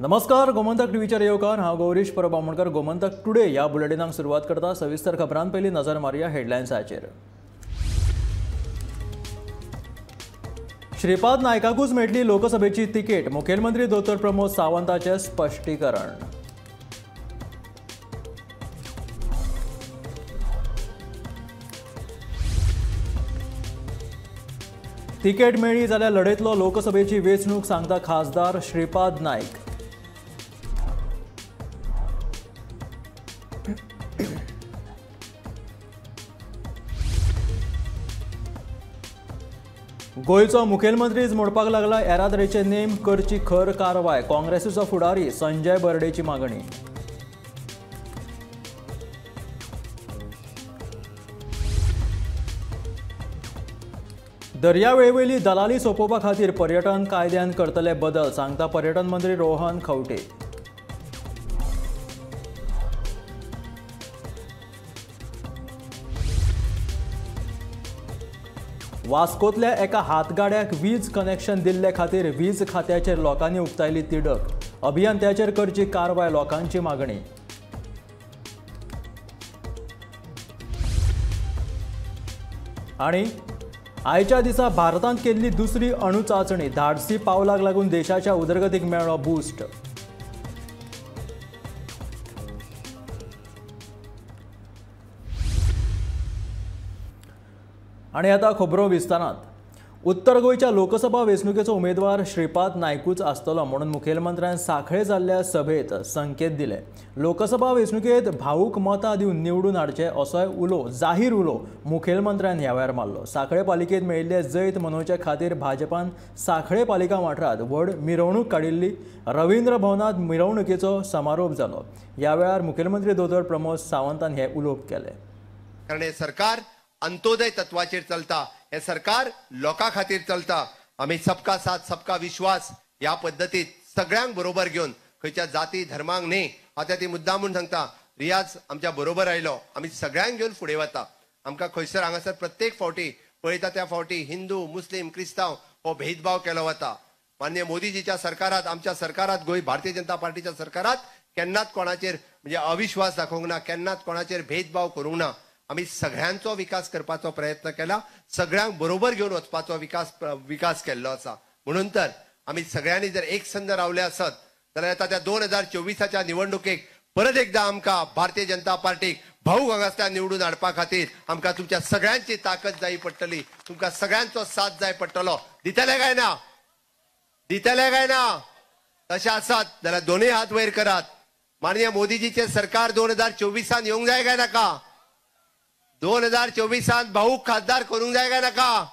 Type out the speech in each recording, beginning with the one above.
नमस्कार, गोमंतक टीव्हीचेर येवकार. हांव गौरीश परब आमोणकर. गोमंतक टुडे ह्या बुलेटिनाक सुरवात करता. सविस्तर खबरां पयलीं नजर मारुया हेडलायन्साचेर. श्रीपाद नायकाकूच मेळटली लोकसभेची तिकेट, मुखेलमंत्री दोतोर प्रमोद सावंताचें स्पश्टीकरण. तिकेट मेळ्ळी जाल्यार लढयतलो लोकसभेची वेंचणूक, सांगता खासदार श्रीपाद नायक. गोंयचो मुखेलमंत्रीच मोडपाक लागला येरादारीचे नेम, करची खर कारवाय, काँग्रेसीचो फुडारी संजय बर्डेची मागणी. दर्यावेळेवयली दलाली सोंपोवपा खातीर पर्यटन कायद्यान करतले बदल, सांगता पर्यटन मंत्री रोहन खंवटे. वास्कोतल्या एका हातगाड्याक वीज कनेक्शन दिल्ले खातीर वीज खात्याचेर लोकांनी उक्तायली तिडक, अभियंत्याचेर करची कारवाय, लोकांची मागणी. आनी आयच्या दिसा भारतांत केल्ली दुसरी अणू चांचणी, धाडसी पावलाक लागून देशाच्या उदरगतीक मेळ्ळो बूस्ट. आनी आतां खबरो विस्तारांत. उत्तर गोंयच्या लोकसभा वेंचणुकेचो उमेदवार श्रीपाद नायकूच आसतलो म्हणून मुखेलमंत्र्यान सांखळे जाल्ल्या सभेत संकेत दिले. लोकसभा वेंचणुकेंत भाऊक मतां दिवन निवडून हाडचे असोय उलो, जाहीर उलो मुखेलमंत्र्यान ह्या वेळार मारलो. सांखळे पालिकेंत मेळिल्ले जैत मनोवचे खातीर भाजपान सांखळे पालिका वाठारांत व्हड मिरवणूक काडिल्ली. रवींद्र भवनांत मिरवणुकेचो समारोप जालो. ह्या वेळार मुखेलमंत्री दोतोर प्रमोद सावंतान हे उलोवप केलें. कारण हे सरकार अंत्योदय तत्वाचेर चलता, हे सरकार लोकां खातीर चलता. आमी सबका साथ सबका विश्वास ह्या पद्दतीत सगळ्यांक बरोबर घेवन, खंयच्या जाती धर्मांक न्ही, आतां ती मुद्दा म्हूण सांगता, रियाज आमच्या बरोबर आयलो, आमी सगळ्यांक घेवन फुडें वता. आमकां खंयसर हांगासर प्रत्येक फावटी पळयता त्या फावटी हिंदू मुस्लीम क्रिस्तांव हो भेदभाव केलो वता. माननीय मोदीजीच्या सरकारात, आमच्या सरकारात, गोंय भारतीय जनता पार्टीच्या सरकारात केन्नाच कोणाचेर म्हणजे अविश्वास दाखोवंक ना, केन्नाच कोणाचेर भेदभाव करूंक ना. आमी सगळ्यांचो विकास करपाचो प्रयत्न केला, सगळ्यांक बरोबर घेवन वचपाचो विकास केल्लो आसा. म्हणून तर आमी सगळ्यांनी जर एकसंध रावले आसत जाल्यार येता त्या 2024 निवडणुकेक परत एकदा आमकां भारतीय जनता पार्टीक भाऊ हांगासल्यान निवडून हाडपा खातीर आमकां तुमच्या सगळ्यांची ताकद जाय पडटली, तुमकां सगळ्यांचो साथ जाय पडटलो. दितले काय ना? दितले काय ना? तशें आसत जाल्यार दोनूय हात वयर करात. माननीय मोदीजीचें सरकार 2024 येवंक जाय काय नाका? 2024 भाऊ खासदार करूंक जाय काय नाका?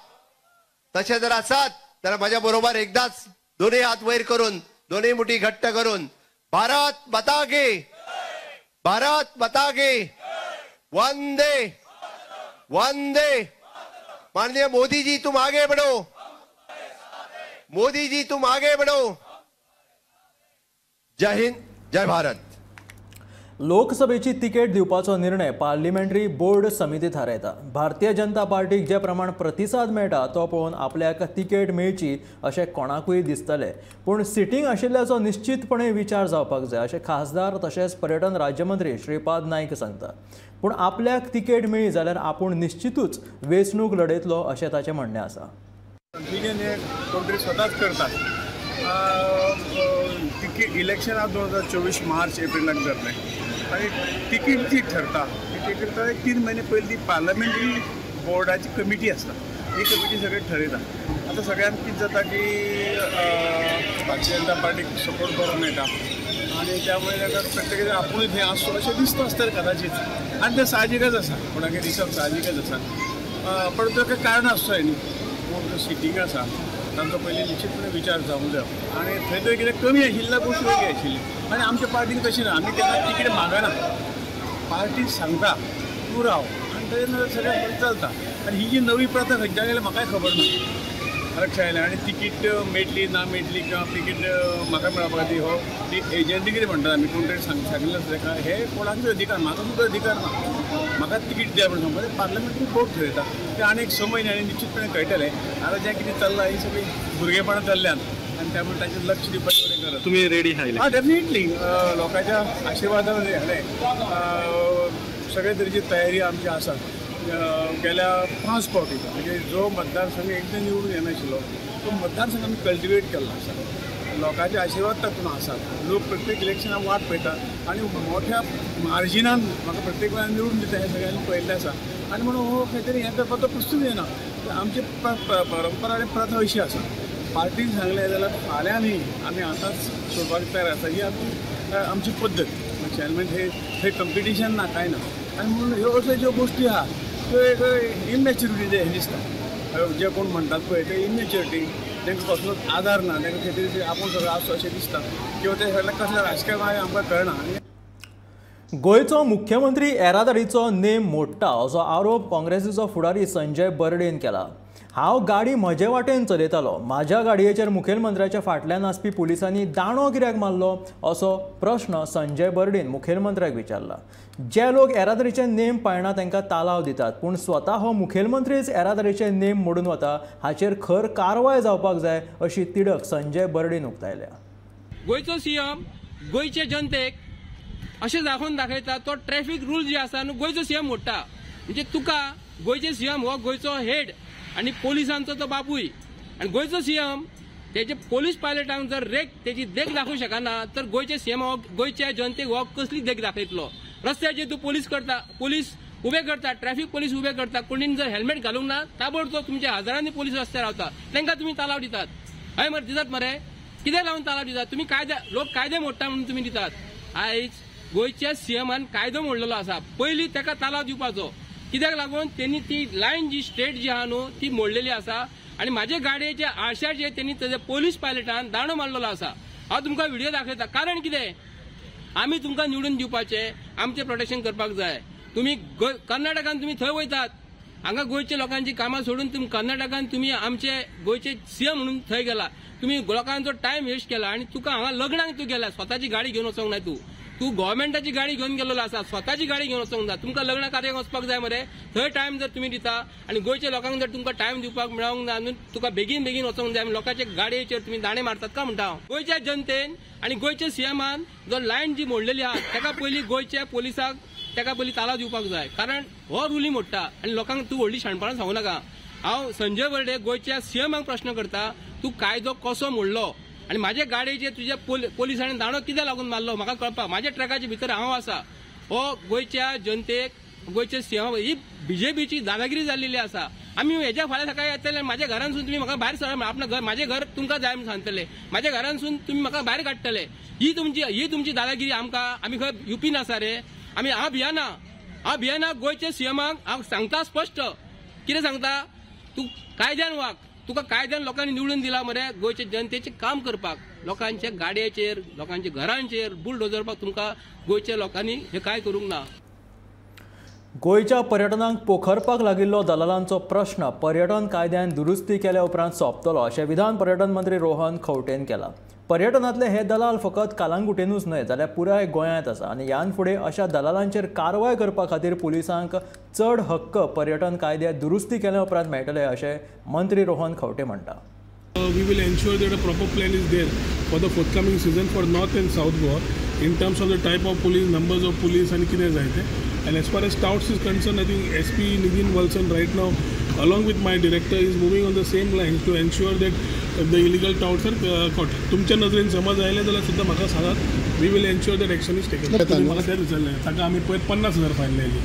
तशें जर आसत जाल्यार म्हज्या बरोबर एकदाच दोनूय हात वयर करून, दोनूय मुठी घट्ट करून, भारत माता की, भारत माता की, वंदे वंदे. माननीय मोदीजी तुम आगे बढ़ो, मोदीजी तुम आगे बढ़ो. जय हिंद, जय भारत. लोकसभेची तिकेट दिवपाचो निर्णय पार्लिमेंटरी बोर्ड समिती थारायता. भारतीय जनता पार्टीक जे प्रमाण प्रतिसाद मेळटा तो पळोवन आपल्याक तिकेट मेळची अशें कोणाकूय दिसतलें, पूण सिटींग आशिल्ल्याचो निश्चितपणे विचार जावपाक जाय अशें खासदार तशेंच पर्यटन राज्यमंत्री श्रीपाद नायक सांगता. पूण आपल्याक तिकेट मेळ्ळी जाल्यार आपूण निश्चितूच वेंचणूक लढयतलो अशें ताचें म्हणणें आसा. स्वताच करतात. तिकीट इलेक्शन आज 2024 मार्च एप्रिलाक जातलें आनी तिकीट जी ठरता ती तिकीट 3 म्हयने पयलीं ती पार्लमेंटरी बोर्डाची कमिटी आसता, ही कमिटी सगळें ठरयता. आतां सगळ्यांक कितें जाता की भारतीय जनता पार्टीक सपोर्ट बरो मेळटा आनी त्यामुळे ताका प्रत्येक आपूण थंय आसचो अशें दिसता आसतलें कदाचीत, आनी तें साहजिकच आसा, कोणाकय दिसप साहजिकच आसा. पण ताका कारण आसचो न्ही, कोण सिटींग आसा तांचो पयलीं निश्चितपणे विचार जावंक जाय आनी थंय तरी कितें कमी आशिल्ल्या गोश्ट वेगळी आशिल्ली. आनी आमच्या पार्टीन तशें ना, आमी केन्ना तिकेट मागना, पार्टी सांगता तूं राव आनी ताजे नंतर सगळें चलता. आनी ही जी नवी प्रथा खंयच्यान गेल्या म्हाकाय खबर ना, लक्षात आयलें. आनी तिकीट मेळटली ना मेळटली किंवा तिकीट म्हाका मेळपा खातीर हो ती एजंटी कितें म्हणटात आमी, कोण तरी सांगिल्लें आसता ताका, हे कोणाकूच अधिकार, म्हाका सुद्दां अधिकार ना, म्हाका तिकीट द्या म्हणून सांगपाचें पार्लमेंटरी बोर्ड ठरयता. तें आनी एक स म्हयन्यांनी निश्चितपणे कळटलें. आतां जें कितें चल्लां ही सगळीं भुरगेपणां चल्ल्यान आनी त्यामुळे ताचेर लक्ष दिवपाची एवढें गरज. तुमी रेडी आहा? हां, डेफिनेटली लोकांच्या आशिर्वादान जालें. सगळे तरेची तयारी आमची आसा. गेल्या 5 फावटी म्हणजे जो मतदारसंघ एकदां निवडून येनाशिल्लो तो मतदारसंघ आमी कल्टिवेट केल्लो आसा. लोकांचे आशिर्वाद तातूंत आसात. लोक प्रत्येक इलेक्शनाक वाट पळयता आनी मोठ्या मार्जिनान म्हाका प्रत्येक वेळार निवडून दिता हें सगळ्यांनी पळयल्लें आसा. आनी म्हणून हो खंय तरी हें करपाचो प्रस्नूच येना. आमची परंपरा आनी प्रथा अशी आसा. पार्टीन सांगलें जाल्यार फाल्यां न्ही, आमी आतांच सोडपाक तयार आसा. ही आमची पद्दत. चॅरमॅन हे कंपिटिशन ना, कांय ना. आनी म्हणून ह्यो असल्यो ज्यो गोश्टी आहा त्यो एक इमॅच्युरिटी हें दिसता. जे कोण म्हणटात पळय ते इमॅच्युरिटी, तांकां कसलोच आदार ना, तांकां खंय तरी आपूण सगळें आसचो अशें दिसता किंवा ते सगळें कसलें राजकारण आमकां कळना. गोंयचो मुख्यमंत्री येरादारीचो नेम मोडटा असो आरोप काँग्रेसीचो फुडारी संजय बर्डेन केला. हांव गाडी म्हजे वाटेन चलयतालो, म्हाज्या गाडयेचेर मुखेलमंत्र्याच्या फाटल्यान आसपी पुलिसांनी दांडो कित्याक मारलो असो प्रश्न संजय बर्डेन मुखेलमंत्र्याक विचारला. जे लोक येरादारीचे नेम पाळना तांकां तालाव दितात, पूण स्वता हो मुखेलमंत्रीच येरादारीचे नेम मोडून वता हाचेर खर कारवाय जावपाक जाय अशी तिडक संजय बर्डेन उक्तायल्या. गोंयचो सीएम गोंयचे जनतेक अशें दाखोवन दाखयता तो ट्रॅफिक रूल जे आसा न्हू गोंयचो सीएम मोडटा. म्हणजे तुका गोंयचे सीएम हो गोंयचो हेड आनी पोलिसांचो तो बापूय, आनी गोंयचो सीएम तेजे पोलीस पायलटांक जर रेख तेजी देख दाखोवंक शकना तर गोंयचे सीएम हो गोंयच्या जनतेक हो कसली देख दाखयतलो? रस्त्याचेर तूं पोलीस करता, पोलीस उबे करता, ट्रॅफिक पोलीस उबे करता, कोणीन जर हेल्मेट घालूंक ना ताबडतोब तुमचे हजारांनी पोलीस रस्त्यार रावता, तांकां तुमी तालाव दितात. हय मरे दितात मरे, कितें लावन तालाव दितात तुमी? कायदे लोक कायदे मोडटा म्हणून तुमी दितात. आयज गोंयच्या सीएमान कायदो मोडलेलो आसा, पयलीं ताका तालाव दिवपाचो. कित्याक लागून तेणी ती लायन जी स्ट्रेट जी आहा न्हू ती मोडलेली आसा आनी म्हाजे गाडयेच्या आरशाचेर तेणी तेजे पोलीस पायलटान दांडो मारलेलो आसा. हांव तुमकां व्हिडियो दाखयता. कारण कितें, आमी तुमकां निवडून दिवपाचें, आमचें प्रोटेक्शन करपाक जाय. तुमी कर्नाटकान तुमी थंय वयतात, हांगा गोंयच्या लोकांची कामां सोडून तुमी कर्नाटकान तुमी आमचे गोंयचे सीएम म्हणून थंय गेला, तुमी लोकांचो टायम वेस्ट केला आनी तुका हांगा लग्नाक तूं गेला, स्वताची गाडी घेवन वचोंक ना. तूं तूं गव्हर्मेंटाची गाडी घेवन गेल्लो आसा, स्वताची गाडी घेवन वचोंक ना. तुमकां लग्न कार्याक वचपाक जाय मरे, थंय टायम जर तुमी दिता आनी गोंयच्या लोकांक जर तुमकां टायम दिवपाक मेळोंक ना, तुका बेगीन बेगीन वचोंक जाय, लोकांच्या गाडयेचेर तुमी दाणे मारतात का म्हणटा हांव. गोंयच्या जनतेन आनी गोंयच्या सीएमान जो लायन जी मोडलेली आहा ताका पयलीं गोंयच्या पोलिसाक ताका पयलीं तालाव दिवपाक जाय, कारण हो रुली मोडटा आनी लोकांक तूं व्हडली शाणपणां सांगू नाका. हांव संजय बर्डे गोंयच्या सीएमाक प्रश्न करता, तूं कायदो कसो मोडलो आनी म्हाजे गाडयेचेर तुज्या पोलिसांनी दांडो कित्याक लागून मारलो म्हाका कळपाक. म्हाज्या ट्रकाच्या भितर हांव आसा. हो गोंयच्या जनतेक गोंयच्या सीएम ही बीजेपीची दादागिरी जाल्लेली आसा. आमी हेज्या फाल्यां सकाळी येतले म्हाज्या घरांतसून तुमी म्हाका भायर सर, आपणा घर म्हाजें घर तुमकां जाय म्हणून सांगतले, म्हाज्या घरांतसून तुमी म्हाका भायर काडटले. ही तुमची दादागिरी आमकां. आमी खंय युपीन आसा रे? आमी हांव भियाना, हांव भियाना. गोंयच्या सीएमाक हांव सांगता स्पश्ट, कितें सांगता, तूं कायद्यान वाग. तुका कायद्यान लोकांनी निवडून दिला मरे गोंयच्या जनतेचें काम करपाक, लोकांच्या गाडयेचेर लोकांच्या घरांचेर बुलडोजर तुमकां गोंयच्या लोकांनी हें कांय करूंक ना. गोंयच्या पर्यटनाक पोखरपाक लागिल्लो दलालांचो प्रश्न पर्यटन कायद्यान दुरुस्ती केल्या उपरांत सोंपतलो अशें विधान पर्यटन मंत्री रोहन खंवटेन केलां. पर्यटनांतले हे दलाल फकत कालांगुटेनूच न्हय जाल्यार पुराय गोंयांत आसा आनी ह्यान फुडें अशा दलालांचेर कारवाय करपा खातीर पुलिसांक चड हक्क पर्यटन कायद्यात दुरुस्ती केल्या उपरांत मेळटले अशें मंत्री रोहन खंवटे म्हणटा. We will ensure that a proper plan is there for the forthcoming season for North and South Goa in terms of the type of police, numbers of police and कितें जाय तें. And as far as touts is concerned, I think SP Nitin Valsan right now, along with my director, is moving on the same lines to ensure that the illegal touts are caught. तुमच्या नजरेन समज आयले जाल्यार सुद्दां म्हाका सांगात, we will ensure that action is taken. म्हाका तेंच विचारलें, ताका आमी पयर 50,000 फायन लायली.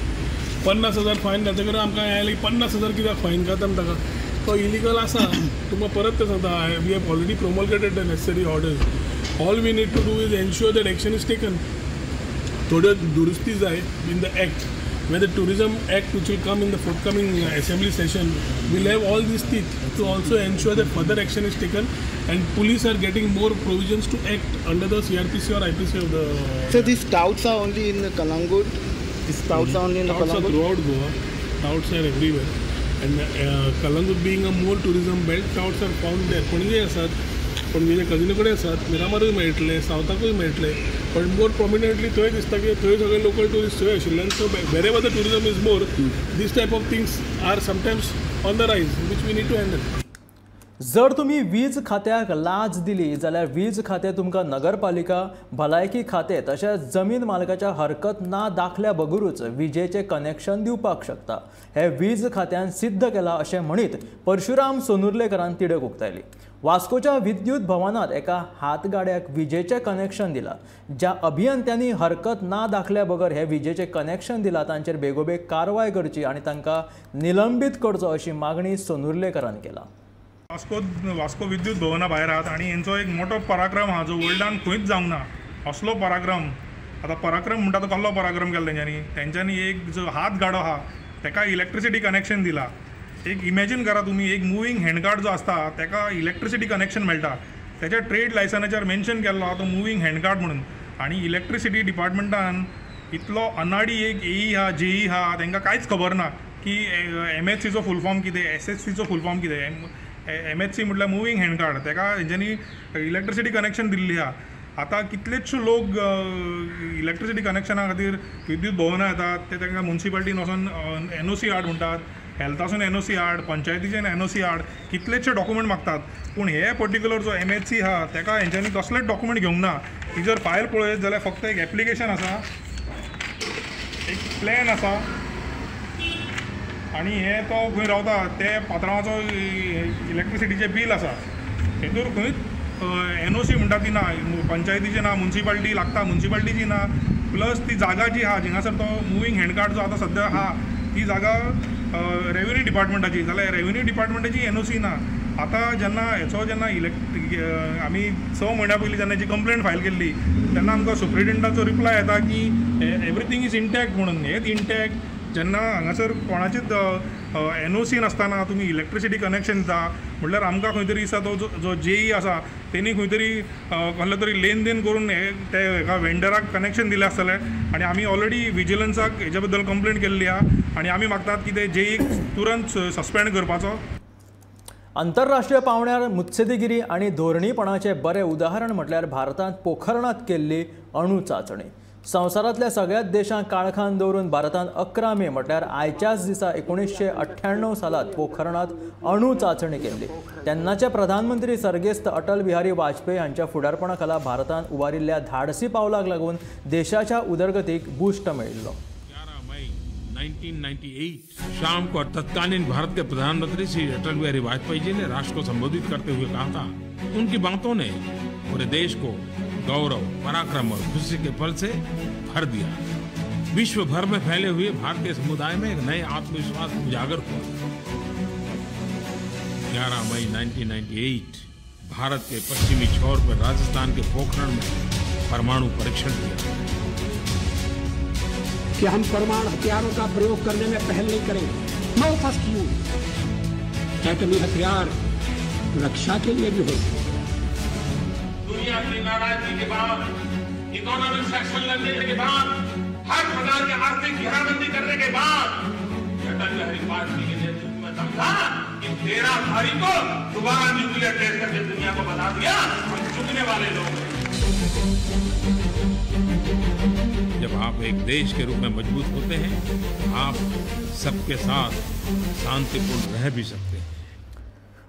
50,000 फायन जातकच आमकां आयलें की 50,000 कित्याक फायन घाता आमी ताका? तो इलिगल आसा. तुमकां परत तें सांगता, we have already promulgated the necessary orders. All we need to do is ensure that action is taken. थोड्यो दुरुस्ती जाय in the act, where the Tourism Act which will come in the forthcoming assembly session will have all these teeth to also ensure that further action is taken and police are getting more provisions to act under the CrPC or IPC of the... So these touts are only in the Kalangut? These touts are only in the Kalangut? Touts are throughout Goa. Touts are everywhere. And Kalangut being a more tourism belt, touts are found there. Panaji आसात, पणजेच्या कजिनो कडेन आसात, मिरामारूय मेळटले, सावथाकूय मेळटले, पण मोर प्रोमिनंटली थंय दिसता की थंय सगळे लोकल ट्युरिस्ट थंय आशिल्ल्यान, so wherever the tourism is more, this type of things are sometimes on the rise which we need to handle. जर तुमी वीज खात्याक लाच दिली जाल्यार वीज खातें तुमकां नगरपालिका, भलायकी खातें तशेंच जमीन मालकाच्या हरकत ना दाखल्या बगरूच विजेचें कनेक्शन दिवपाक शकता. हें वीज खात्यान सिद्ध केलां अशें म्हणीत परशुराम सोनुर्लेकरान तिडक उक्तायली. वास्कोच्या विद्युत भवनांत एका हातगाड्याक विजेचें कनेक्शन दिलां. ज्या अभियंत्यांनी हरकत ना दाखल्या बगर हें विजेचें कनेक्शन दिलां तांचेर बेगोबेग कारवाय करची आनी तांकां निलंबीत करचो अशी मागणी सोनुर्लेकरान केला. वास्को विद्युत भवना भायर आहात आनी हेंचो एक मोठो पराक्रम आहा जो वर्ल्डान खंयच जावंक ना असलो पराक्रम. आतां पराक्रम म्हणटा तो कसलो पराक्रम केला तेंच्यांनी एक जो हात गाडो आहा तेका इलेक्ट्रिसिटी कनेक्शन दिला. एक इमेजीन करा तुमी, एक मुवींग हँडकार्ट जो आसता तेका इलेक्ट्रिसिटी कनेक्शन मेळटा. तेच्या ट्रेड लायसनाचेर मेन्शन केल्लो आहा तो मुवींग हँडकार्ट म्हणून. आनी इलेक्ट्रिसिटी डिपार्टमेंटान इतलो अनाडी एक एई आहा, जेई आहा, तेंकां कांयच खबर ना की एमएचसीचो फूल फॉर्म कितें, एसएचसीचो फूल फॉर्म कितें. एमएचसी म्हटल्यार मुवींग हँडकार्ट, तेका हेंच्यांनी इलेक्ट्रिसिटी कनेक्शन दिल्ली आहा. आतां कितलेच लोक इलेक्ट्रिसिटी कनेक्शना खातीर विद्युत भवनां येतात, ते तांकां मुन्सिपालिटीन वचोन एनओसी हाड म्हणटात, हेल्थासून एनओसी हाड, पंचायतीच्यान एनओसी हाड, कितलेचशे डॉक्युमेंट मागतात. पूण हे पर्टिक्युलर जो एमएचसी आहा तेका हेंच्यांनी कसलेच डॉक्युमेंट घेवंक ना. ही जर फायल पळयत जाल्यार फक्त एक एप्लिकेशन आसा, एक प्लॅन आसा आनी हे तो खंय रावता ते पात्रांवाचो इलेक्ट्रिसिटीचें बील आसा. हेतूर खंयच एनओसी म्हणटा ती ना, पंचायतीची ना, मुन्सिपालिटी लागता मुन्सिपालिटीची ना, प्लस ती जागा जी आहा जिंगासर तो मुवींग हँडकार्ट जो आतां सद्या आहा ती जागा रेवेन्यू डिपार्टमेंटाची, जाल्यार रेवेन्यू डिपार्टमेंटाची एनओसी ना. आतां जेन्ना हेचो जेन्ना आमी 6 म्हयन्या पयलीं जेन्ना हेची कंप्लेन फायल केल्ली तेन्ना आमकां सुप्रिटेंडाचो रिप्लाय येता की एवरीथींग is intact म्हणून. हेच इंटॅक्ट जेन्ना हांगासर कोणाचीच एनओसी नासतना तुमी इलेक्ट्रिसिटी कनेक्शन दिता म्हटल्यार आमकां खंय तरी दिसता तो जो जेई आसा तेणी खंय तरी कसलो तरी लेन then करून हे ते एका वेंडराक कनेक्शन दिलें आसतलें. आनी आमी ऑलरेडी विजिलन्साक हेच्या बद्दल कंप्लेन केल्ली आहा आनी आमी मागतात की ते जेईक तुरंत सस्पेंड करपाचो. आंतरराष्ट्रीय पावंड्यार मुत्सदीगिरी आनी धोरणीपणाचें बरें उदाहरण म्हटल्यार भारतांत पोखरणांत केल्ली अणू चांचणी. संवसारांतल्या सगळ्याच देशांक काळखान दवरून भारतान 11 मे म्हटल्यार आयच्याच दिसा 1998 सालांत पोखरणांत अणू चांचणी केल्ली. तेन्नाचे प्रधानमंत्री सर्गेस्त अटल बिहारी वाजपेयी हांच्या फुडारपणा खाला भारतान उबारिल्ल्या धाडसी पावलाक लागून देशाच्या उदरगतीक बूस्ट मेळिल्लो. 11 मई 1998 शाम को तत्कालीन भारत के प्रधानमंत्री श्री अटल बिहारी वाजपेयी जी ने राष्ट्र को संबोधित करते हुए कहा था, उनकी बातों ने पूरे देश को गौरव, पराक्रम और खुशी के पल से भर दिया। विश्व भर में फैले हुए भारतीय समुदाय में एक नए आत्मविश्वास उजागर हुआ। 11 मई 1998 भारत के पश्चिमी छोर पर राजस्थान के पोखरण में परमाणु परीक्षण किया कि हम परमाणु हथियारों का प्रयोग करने में पहल नहीं करेंगे। No first use. एटमी हथियार रक्षा के लिए भी हो सकते। दुनिया की नाराजगी के बाद, इकोनॉमिक सेक्शन लगने के बाद, हर प्रकार के आर्थिक घेराबंदी करने के बाद अटल बिहारी वाजपेयी के नेतृत्व में दम था कि 13 तारीख को दोबारा न्यूक्लियर टेस्ट करके दुनिया को बता दिया हम चुकने वाले लोग हैं। जब आप एक देश के रूप में मजबूत होते हैं, आप सबके साथ शांतिपूर्ण रह भी सकते हैं।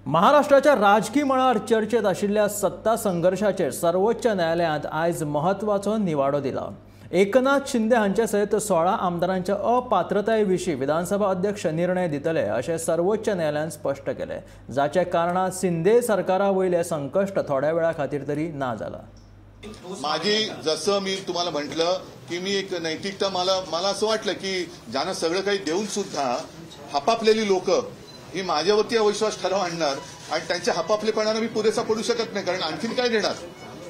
महाराष्ट्राच्या राजकी मळार चर्चेत आशिल्ल्या सत्ता संघर्षाचेर सर्वोच्च न्यायालयांत आयज म्हत्वाचो निवाडो दिला. एकनाथ शिंदे हांचे सयत 16 आमदारांच्या अपात्रताये विशीं विधानसभा अध्यक्ष निर्णय दितले अशें सर्वोच्च न्यायालयान स्पश्ट केलें, जाचे कारणान शिंदे सरकारा वयलें संकश्ट थोड्या वेळा खातीर तरी ना जालां. माझी जसं मी तुम्हाला म्हटलं की मी एक नैतिकता मला असं वाटलं की ज्यांना सगळं काही देऊन सुद्धा हपापलेली लोक ही माझ्यावरती अविश्वास ठराव आणणार आणि त्यांच्या हपापलेपणानं मी पुरेसा पडू शकत नाही, कारण आणखीन काय देणार.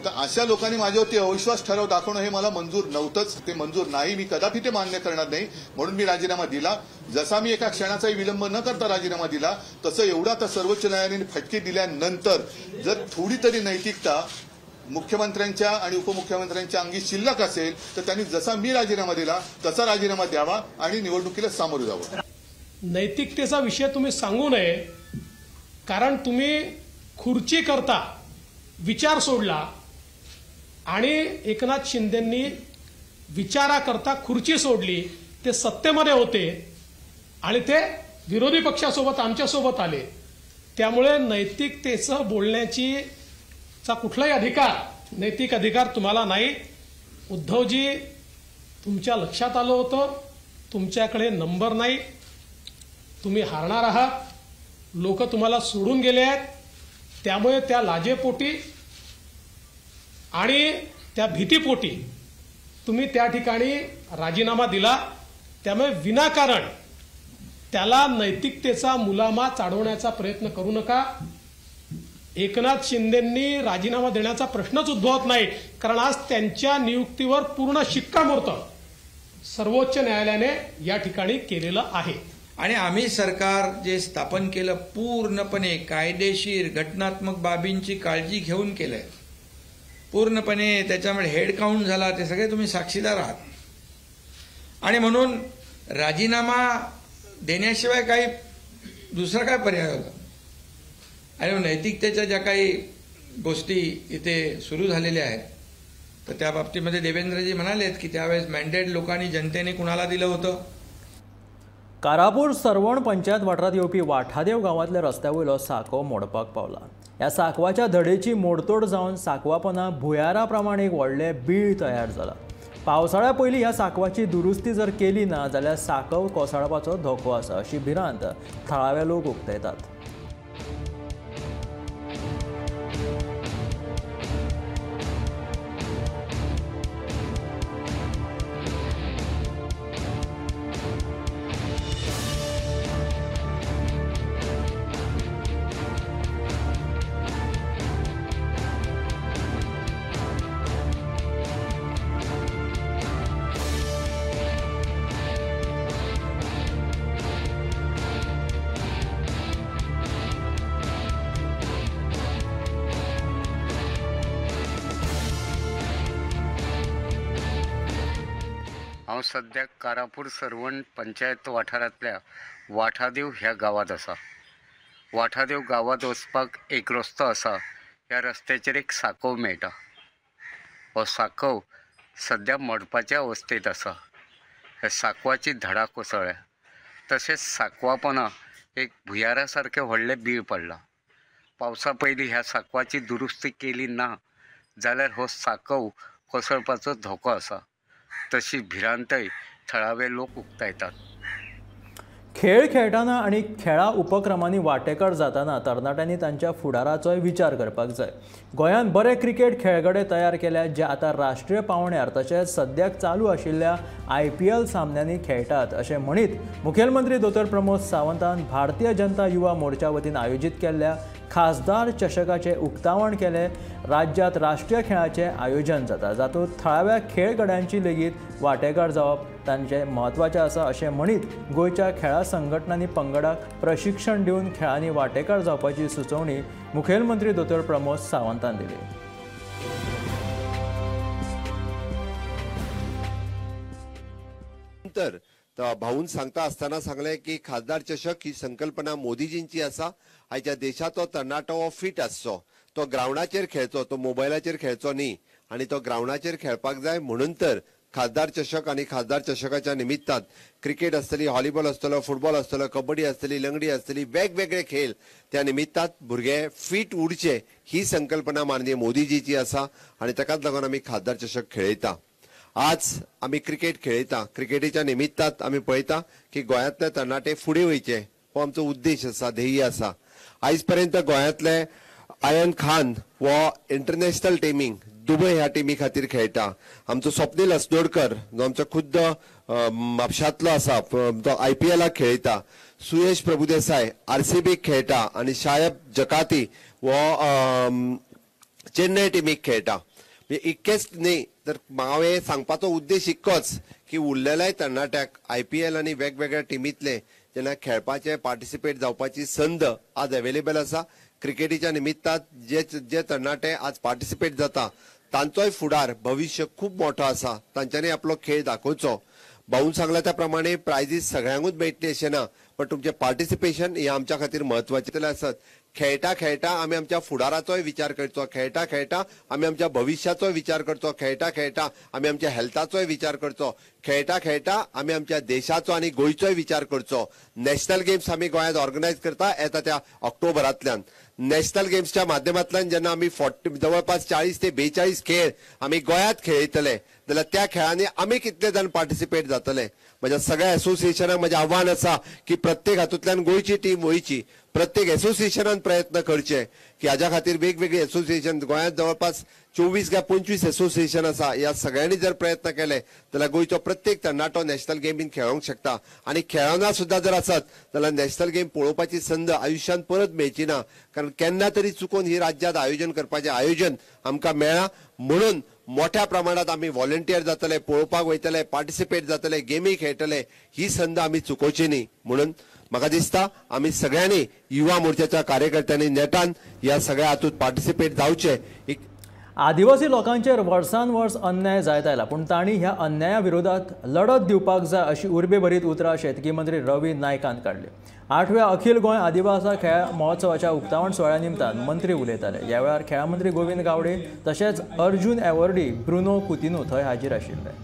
तर अशा लोकांनी माझ्यावरती अविश्वास ठराव दाखवणं हे मला मंजूर नव्हतंच, ते मंजूर नाही, मी कदापि ते मान्य करणार नाही, म्हणून मी राजीनामा दिला. जसा मी एका क्षणाचाही विलंब न करता राजीनामा दिला, तसं एवढा आता सर्वोच्च न्यायालयाने फटके दिल्यानंतर जर थोडी तरी नैतिकता मुख्यमंत्र्यांच्या आणि उपमुख्यमंत्र्यांच्या अंगी शिल्लक असेल तर त्यांनी जसा मी राजीनामा दिला तसा राजीनामा द्यावा आणि निवडणुकीला सामोरं जावं. नैतिकतेचा विषय तुम्ही सांगू नये, कारण तुम्ही खुर्ची करता विचार सोडला आणि एकनाथ शिंदेंनी विचाराकरता खुर्ची सोडली. ते सत्तेमध्ये होते आणि ते विरोधी पक्षासोबत आमच्यासोबत आले. त्यामुळे नैतिकतेचं बोलण्याची चा कुठलाही अधिकार, नैतिक अधिकार तुम्हाला नाही। उद्धवजी, तुमच्या लक्षात आलं होतं तुमच्याकडे नंबर नाही, तुम्ही हारणार आहात, लोक तुम्हाला सोडून गेले आहेत, त्यामुळे त्या लाजेपोटी आणि त्या भीतीपोटी तुम्ही त्या ठिकाणी राजीनामा दिला। त्यामुळे विनाकारण त्याला नैतिकतेचा मुलामा चढवण्याचा प्रयत्न करू नका। एकनाथ शिंदेंनी राजीनामा देण्याचा प्रश्नच उद्भवत नाही, कारण आज त्यांच्या नियुक्तीवर पूर्ण शिक्कामोर्तब सर्वोच्च न्यायालयाने या ठिकाणी केलेलं आहे। आणि आम्ही सरकार जे स्थापन केलं पूर्णपणे कायदेशीर घटनात्मक बाबींची काळजी घेऊन केलंय, पूर्णपणे त्याच्यामुळे हेड काउंट झाला, ते सगळे तुम्ही साक्षीदार आहात। आणि म्हणून राजीनामा देण्याशिवाय काही दुसरा काय पर्याय होता? आणि नैतिकतेच्या ज्या काही गोष्टी इथे सुरू झालेल्या आहेत तर त्या बाबतीमध्ये देवेंद्रजी म्हणालेत की त्यावेळेस मॅन्डेट लोकांनी जनतेने कुणाला दिलं होतं? कारापूर सर्वण पंचायत वाठारांत येवपी वाठादेव गांवांतल्या रस्त्या वयलो सांकव मोडपाक पावला। ह्या सांकवाच्या धडेची मोडतोड जावन सांकवापना भुयारा प्रमाण एक व्हडलें बीळ तयार जाला। पावसाळ्या पयलीं ह्या सांकवाची दुरुस्ती जर केली ना जाल्यार सांकव कोसळपाचो धोको आसा अशी भिरांत थळावे लोक उक्तायतात। हांव सद्याक कारापूर सर्वण पंचायत वाठारांतल्या वाठादेव ह्या गांवांत आसा। वाठादेव गांवांत वचपाक एक रस्तो आसा, ह्या रस्त्याचेर एक सांकव मेळटा। हो सांकव सद्या मोडपाच्या अवस्थेंत आसा। ह्या सांकवाची धडा कोसळ्ळ्या, तशेंच सांकवापना एक भुयारा सारकें व्हडलें बीळ पडलां। पावसा पयलीं ह्या सांकवाची दुरुस्ती केली ना जाल्यार हो सांकव कोसळपाचो धोको आसा, तशी भिरांतय थळावे लोक उक्तायतात। खेळ खेळटाना आनी खेळा उपक्रमांनी वांटेकार जाताना तरणाट्यांनी तांच्या फुडाराचोय विचार करपाक जाय। गोंयांत बरे क्रिकेट खेळगडे तयार केल्यात जे आतां राष्ट्रीय पांवड्यार तशेंच सद्याक चालू आशिल्ल्या IPL सामन्यांनी खेळटात अशें म्हणीत मुखेलमंत्री दोतोर प्रमोद सावंतान भारतीय जनता युवा मोर्चा वतीन आयोजीत केल्ल्या खासदार चषकाचें उक्तावण केलें। राज्यांत राष्ट्रीय खेळाचें आयोजन जाता जातूंत थळाव्या खेळगड्यांची लेगीत वांटेकार जावप तांचें म्हत्वाचें आसा अशें म्हणीत गोंयच्या खेळा संघटनांनी पंगडाक प्रशिक्षण दिवन खेळांनी वांटेकार जावपाची सुचोवणी मुखेलमंत्री दोतोर प्रमोद सावंतान दिली। तर भाऊन सांगता आसतना सांगलें की खासदार चषक ही संकल्पना मोदीजींची आसा। आयच्या देशाचो तरणाटो हो फिट आसचो, तो ग्रावंडाचेर खेळचो, तो मोबायलाचेर खेळचो न्ही आनी तो ग्रावंडाचेर खेळपाक जाय म्हणून तर खासदार चषक आनी खासदार चषकाच्या निमित्तान क्रिकेट आसतली, व्हॉलीबॉल आसतलो, फुटबॉल आसतलो, कबड्डी आसतली, लंगडी आसतली, वेगवेगळे खेळ त्या निमित्तान भुरगे फिट उरचे ही संकल्पना माननीय मोदीजीची आसा आनी ताकाच लागून आमी खासदार चषक खेळयता। आज आमी क्रिकेट खेळयता, क्रिकेटीच्या निमित्तान आमी पळयता की गोंयांतले तरणाटे फुडें वयचे हो आमचो उद्देश आसा, ध्येय आसा। आयज पर्यंत गोंयांतले आयन खान हो इंटरनॅशनल टिमींक दुबय ह्या टिमी खातीर खेळटा। आमचो स्वप्नील असदोडकर जो आमचो खुद्द म्हापशांतलो आसा तो IPLाक खेळयता। सुयश प्रभुदेसाय RCBक खेळटा आनी शायब जकाती हो चेन्नय टिमीक खेळटा। इतकेच न्ही तर हांव सांगपाचो उद्देश इतकोच की उरलेल्या तरणाट्याक IPL आनी वेगवेगळ्या टिमींतले जेन्ना खेळपाचे पार्टिसिपेट जावपाची संद आज अवेलेबल आसा। क्रिकेटीच्या निमित्तान जे जे तरणाटे आज पार्टिसिपेट जाता तांचोय फुडार भविश्य खूब मोठो आसा, तांच्यांनी आपलो खेळ दाखोवचो। भाऊन सांगला त्या प्रमाणे प्रायजीस सगळ्यांकूच मेळटली अशें ना, पण तुमचें पार्टिसिपेशन हें आमच्या खातीर म्हत्वाचें आसत। खेळटा खेळटा आमी आमच्या फुडाराचोय विचार करचो, खेळटा खेळटा आमी आमच्या भविश्याचोय विचार करचो, खेळटा खेळटा आमी आमच्या हेल्थाचोय विचार करचो, खेळटा खेळटा आमी आमच्या देशाचो आनी गोंयचोय विचार करचो. नॅशनल गेम्स आमी गोंयांत ऑर्गनायज करता येता त्या ऑक्टोबरांतल्यान. नॅशनल गेम्सच्या माध्यमांतल्यान जेन्ना आमी 40 जवळपास 40 ते 42 खेळ आमी गोंयांत खेळयतले जाल्यार त्या खेळांनी आमी कितले जाण पार्टिसिपेट जातले. म्हज्या सगळ्या एसोसिएशनाक म्हजें आव्हान आसा की प्रत्येक हातूंतल्यान गोंयची टीम वयची, प्रत्येक एसोसिएशनान प्रयत्न करचे की हाज्या खातीर वेगवेगळी एसोसिएशन गोंयांत जवळपास 24 काय 25 एसोसिएशन आसा, ह्या सगळ्यांनी जर प्रयत्न केले जाल्यार गोंयचो प्रत्येक तरणाटो नॅशनल गेमीन खेळोंक शकता. आनी खेळना सुद्दां जर आसत जाल्यार नॅशनल गेम पळोवपाची संद आयुश्यांत परत मेळची ना, कारण केन्ना तरी चुकून ही राज्यांत आयोजन करपाचें आयोजन आमकां मेळ्ळां. म्हणून मोठ्या प्रमाणात आमी व्हॉलंटियर जातले, पळोवपाक वयतले, पार्टिसिपेट जातले, गेमी खेळटले, ही संद आमी चुकोवची न्ही. म्हणून म्हाका दिसता आमी सगळ्यांनी युवा मोर्चाच्या कार्यकर्त्यांनी नेटान ह्या सगळ्या हातूंत पार्टिसिपेट जावचें. आदिवासी लोकांचेर वर्सान वर्स अन्याय जायत आयला, पूण तांणी ह्या अन्याया विरोधात लढत दिवपाक जाय अशी उर्बेभरीत उतरां शेतकी मंत्री रवी नायकान काडली. 8व्या अखिल गोंय आदिवासी खेळ महोत्सवाच्या उक्तावण सुवाळ्या निमतान मंत्री उलयताले. ह्या वेळार खेळां मंत्री गोविंद गावडे तशेंच अर्जुन एवर्डी, ब्रुनो कुतिनो थंय हाजीर आशिल्ले.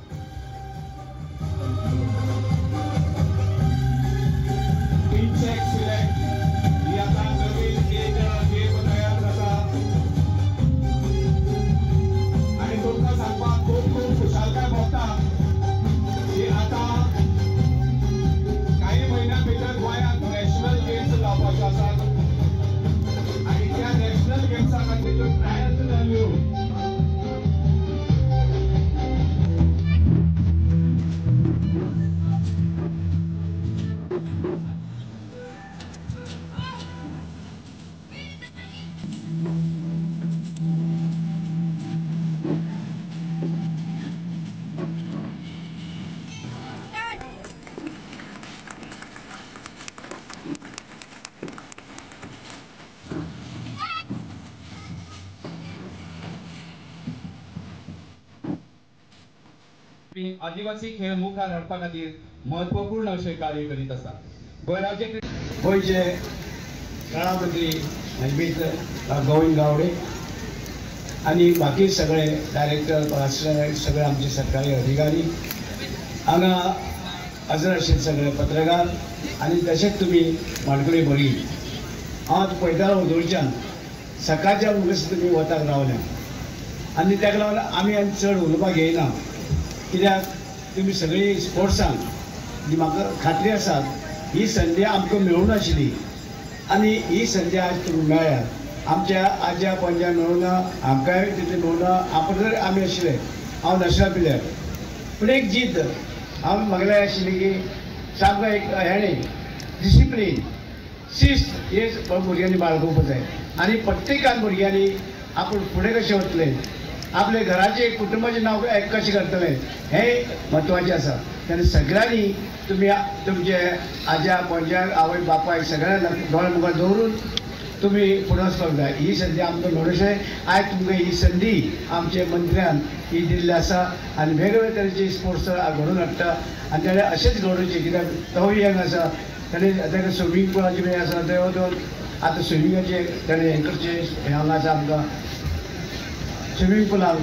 आदिवासी खेळ मुखार हाडपा खातीर महत्वपूर्ण अशें कार्य करीत आसा. गोंय राज्य गोंयचे खेळां मंत्री गोविंद गावडे आनी बाकी सगळे डायरेक्टर, असिस्टंट, सगळे आमचे सरकारी अधिकारी, हांगा हजर आशिल्ले सगळे पत्रकार आनी तशेंच तुमी माणकुली भुरगीं. हांव आतां पळयतालो ओदोळच्यान सकाळच्या मुखार तुमी वताक रावल्या आनी ताका लागून आमी आनी चड उलोवपाक येयना, कित्याक तुमी सगळीं स्पोर्ट्सान म्हाका खात्री आसा ही संदी आमकां मेळूंक नाशिल्ली आनी ही संदी आज तुमकां मेळ्ळ्या. आमच्या आज्या पणज्या मेळूंक ना, आमकांय तितलें मेळूंक ना. आपूण जर आमी आशिल्ले, हांव नॅशनल प्लेयर, पूण एक जीत हांव म्हागेलें आशिल्ली की सामको एक हेणें डिसिप्लीन, शिस्त हे भुरग्यांनी बाळगोवपाक जाय आनी प्रत्येकान भुरग्यांनी आपूण फुडें कशें वतलें, आपल्या घराचें कुटुंबाचें नांव कशें करतलें हें म्हत्वाचें आसा. तेन्ना सगळ्यांनी तुमी तुमचे आज्या पणज्यांक, आवय बापायक सगळ्यांक दोळे मुखार दवरून तुमी फुडें वचपाक जाय. ही संदी आमकां मेळूंक आयज तुमकां ही संदी आमचे मंत्र्यान ही दिल्ली आसा आनी वेगवेगळे तरेचे स्पोर्ट्स घडोवन हाडटा आनी ताणें अशेंच घडोवचें, कित्याक तोवूय यंग आसा, ताणें ताका स्विमींग पुलाचें बी आसा थंय वचून आतां स्विमिंगाचें ताणें हें करचें. हांगा आसा आमकां स्विमींग पुलाक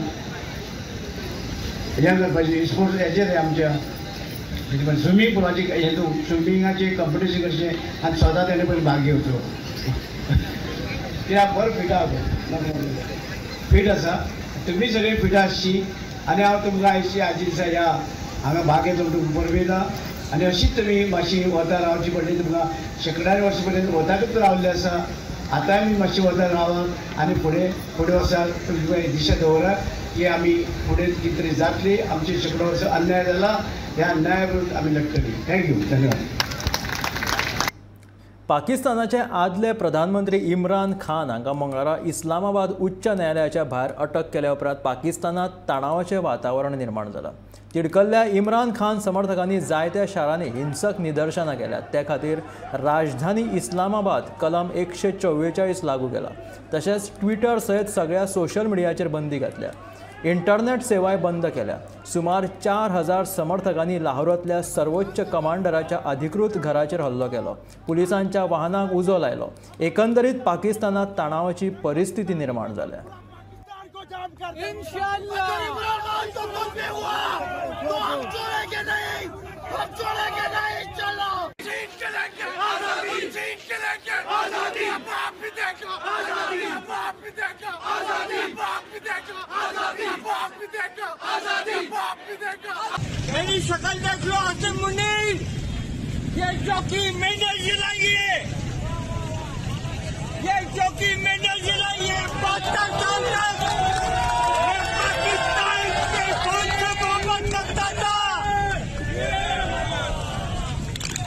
हें करपाचें स्पोर्ट्स हेचेर आमच्या स्विमींग पुलाचें हेतू स्विमिंगाचें कॉम्पिटिशन करचें आनी स्वता ताणें पयलीं भाग घेवचो, कित्याक बरो फिट आसा, फिट आसा, तुमी सगळीं फिट आसची. आनी हांव तुमकां आयची आयच्या दिसा ह्या हांगा भाग घेतलो तुमकां परबेता आनी अशीच तुमी मातशी वता रावची पडली. तुमकां शेंकड्यांनी वर्सां पर्यंत वताकूच रावल्लें आसा, आतांय आमी मातशी वता रावात आनी फुडें फुडें वचात, तुमकां दिशा दवरात की आमी फुडें कितें तरी जातली. आमचे शेंकडो वर्सां अन्याय जाला, ह्या अन्याया विरुद्ध आमी लढटली. Thank you, धन्यवाद. पाकिस्तानाचे आदले प्रधानमंत्री इम्रान खान हांकां मंगळारा इस्लामाबाद उच्च न्यायालयाच्या भायर अटक केल्या उपरांत पाकिस्तानांत तणावाचें वातावरण निर्माण जालां. तिडकल्ल्या इम्रान खान समर्थकांनी जायत्या शारांनी हिंसक निदर्शनां केल्यात. त्या खातीर राजधानी इस्लामाबाद कलम 144 लागू केला. तशेंच ट्विटर सयत सगळ्या सोशल मिडियाचेर बंदी घातल्या. इंटरनेट सेवाय बंद केल्या. सुमार 4000 समर्थकांनी लाहोरांतल्या सर्वोच्च कमांडराच्या अधिकृत घराचेर हल्लो केलो. पुलिसांच्या वाहनाक उजो लायलो. एकंदरीत पाकिस्तानात तणावाची परिस्थिती निर्माण जाल्या. मेरी शक्ल देख लो आसिम मुनीर, ये चौकी मैंने जलाई है, ये चौकी मैंने जलाई है। 72 साल तक मैं पाकिस्तान के फौज से मोहब्बत करता था,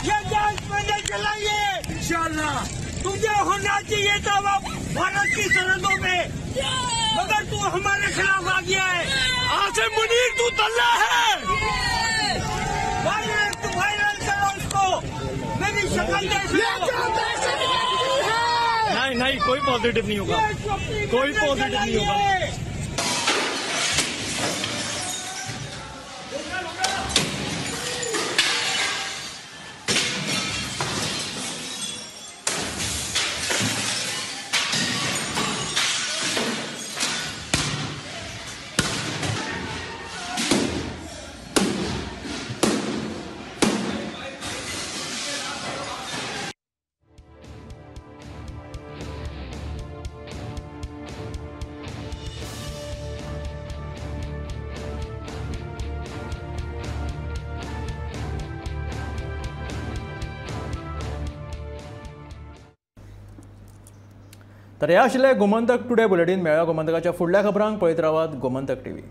ये गैस मैंने जलाई है। इंशाअल्लाह तुझे होना चाहिए था वो भारत की सरहदों में, मगर तू हमारे खिलाफ आ गया है। आसिम मुनीर तू दल्ला है, वायरल करो इसको, मेरी शक्ल देख लो। नहीं नहीं, कोई पॉजिटिव नहीं होगा, कोई पॉजिटिव नहीं होगा। तर हे आशिल्लें गोमंतक टुडे बुलेटीन. मेळ्ळ्या गोमंतकाच्या फुडल्या खबरांक पळयत रावात गोमंतक टीव्ही.